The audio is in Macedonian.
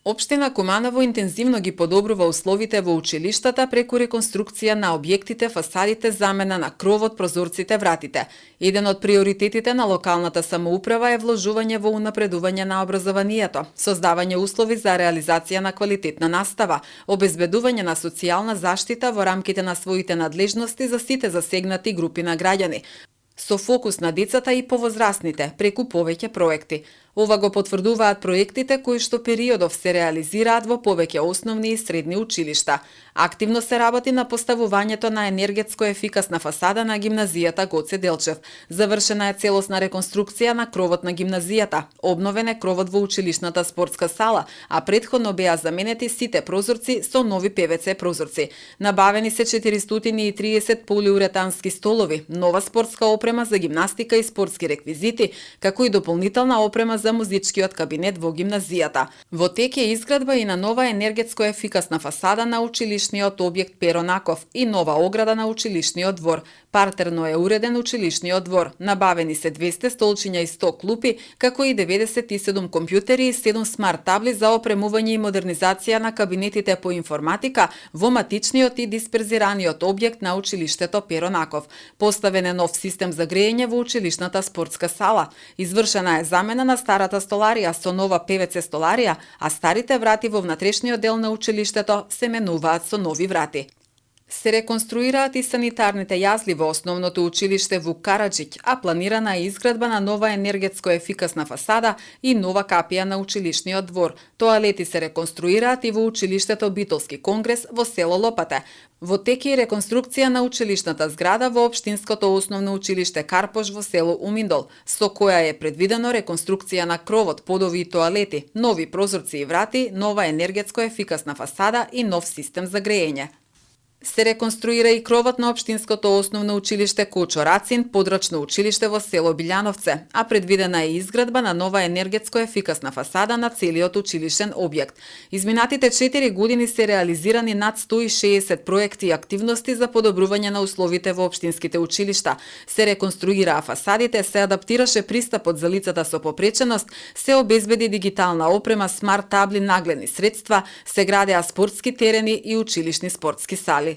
Општина Куманово интензивно ги подобрува условите во училиштата преку реконструкција на објектите, фасадите, замена на кровот, прозорците, вратите. Еден од приоритетите на локалната самоуправа е вложување во унапредување на образованието, создавање услови за реализација на квалитетна настава, обезбедување на социјална заштита во рамките на своите надлежности за сите засегнати групи на граѓани, со фокус на децата и повозрасните преку повеќе проекти. Ова го потврдуваат проектите кои што периодов се реализираат во повеќе основни и средни училишта. Активно се работи на поставувањето на енергетско ефикасна фасада на гимназијата Гоце Делчев. Завршена е целосна реконструкција на кровот на гимназијата. Обновен е кровот во училишната спортска сала, а претходно беа заменети сите прозорци со нови ПВЦ прозорци. Набавени се 430 полиуретански столови, нова спортска опрема за гимнастика и спортски реквизити, како и дополнителна опрема за музичкиот кабинет во гимназијата. Во тек е изградба и на нова енергетско ефикасна фасада на училишниот објект Перо Наков и нова ограда на училишниот двор. Партерно е уреден училишниот двор. Набавени се 200 столчиња и 100 клупи, како и 97 компјутери и 7 смарт табли за опремување и модернизација на кабинетите по информатика во матичниот и дисперзираниот објект на училиштето Перо Наков. Поставен е нов систем за грејење во училишната спортска сала. Извршена е замена на старата столарија со нова ПВЦ столарија, а старите врати во внатрешниот дел на училиштето се менуваат со нови врати. Се реконструираат и санитарните јазли во основното училиште Вук Караџиќ, а планирана е изградба на нова енергетско ефикасна фасада и нова капија на училишниот двор. Тоалети се реконструираат и во училиштето Битолски конгрес во село Лопате. Во тек е реконструкција на училишната зграда во општинското основно училиште Карпош во село Уминдол, со која е предвидено реконструкција на кровот, подови и тоалети, нови прозорци и врати, нова енергетско ефикасна фасада и нов систем за грејење. Се реконструира и кровот на општинското основно училиште Кочо Рацин, подрачно училиште во село Билјановце, а предвидена е изградба на нова енергетско ефикасна фасада на целиот училишен објект. Изминатите 4 години се реализирани над 160 проекти и активности за подобрување на условите во општинските училишта. Се реконструираа фасадите, се адаптираше пристапот за лицата со попреченост, се обезбеди дигитална опрема, смарт табли, нагледни средства, се градеа спортски терени и училишни спортски сали.